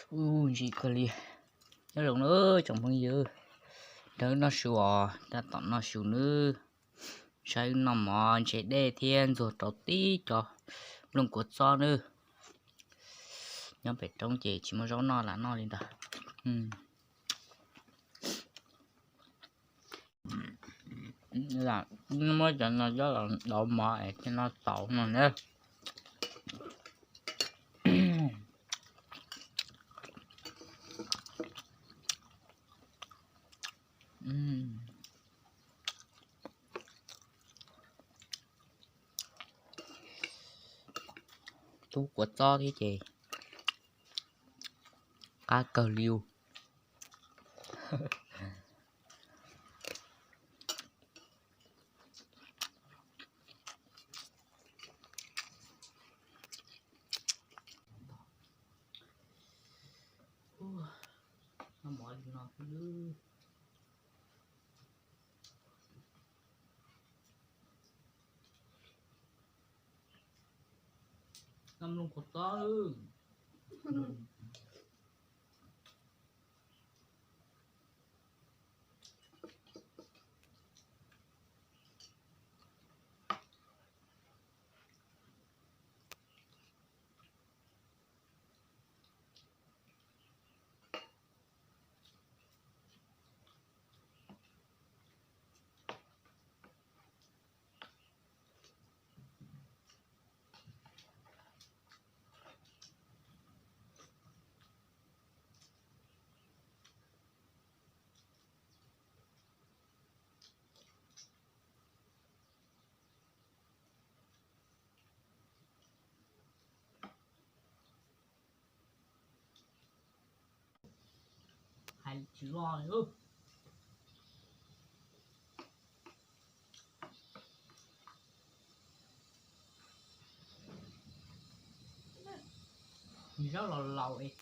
Ub, ntsim kawg li. Nyob zoo nawb tsoom phooj ywg, nrog wb noj su os, tab tom noj su nawb. Saib wb noj mov ntse dej thiab ntxuag rau tib co nplooj kua txob nawb. Nyob pem roob ces tsis muaj zaub noj lam noj li ntawd. Muab cov no coj los dov mov es thiaj noj tau no na. Tub kua txob thiab ces qab kawg li. Noj mov li no xwb. Noj mloog kua txob. Hais tsis loj li. Zaub laus laus es.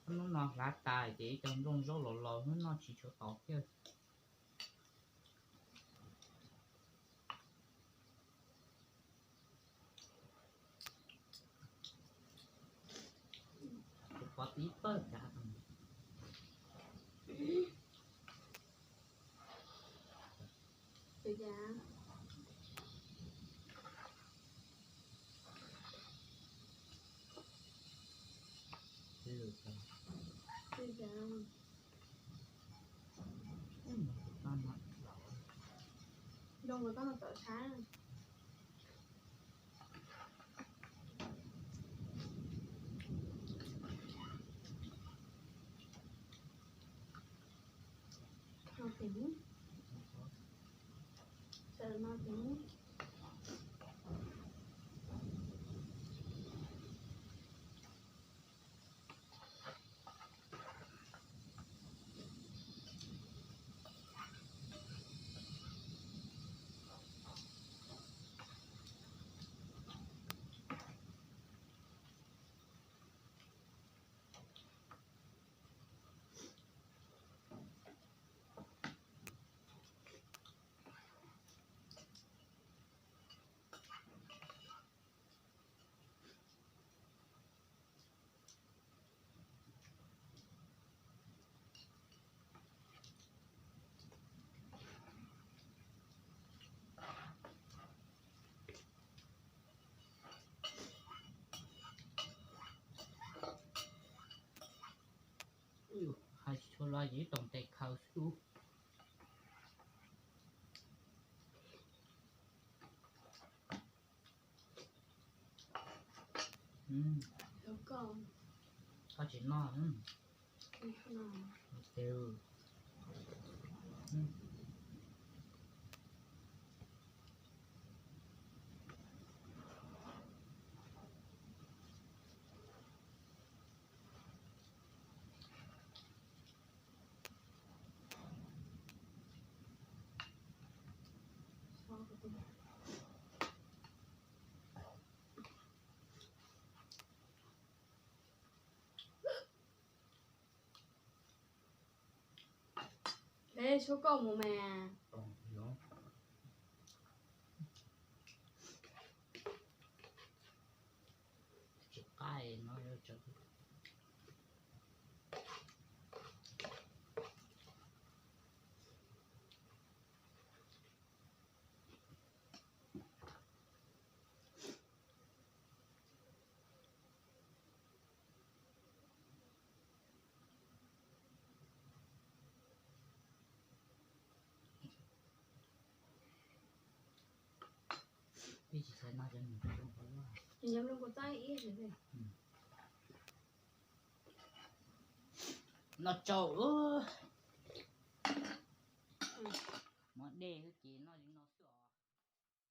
Hnub no hlav tas ces ib co nplooj zaub laus laus hnub no tsis tshua tau thiab. Kuv pov tib pawg kav. Zoo nkauj no txawm saib. No pem, sawv no pem. Hais tsis tshua los ces ib tug tes khaws xwb. Koj tsis noj. Hle suab kauj mus mas. no. Ib tsis xaiv no ces nws zoo, nws yog lub kua txob ib. No tsau, mov dej xwb ces noj zoo.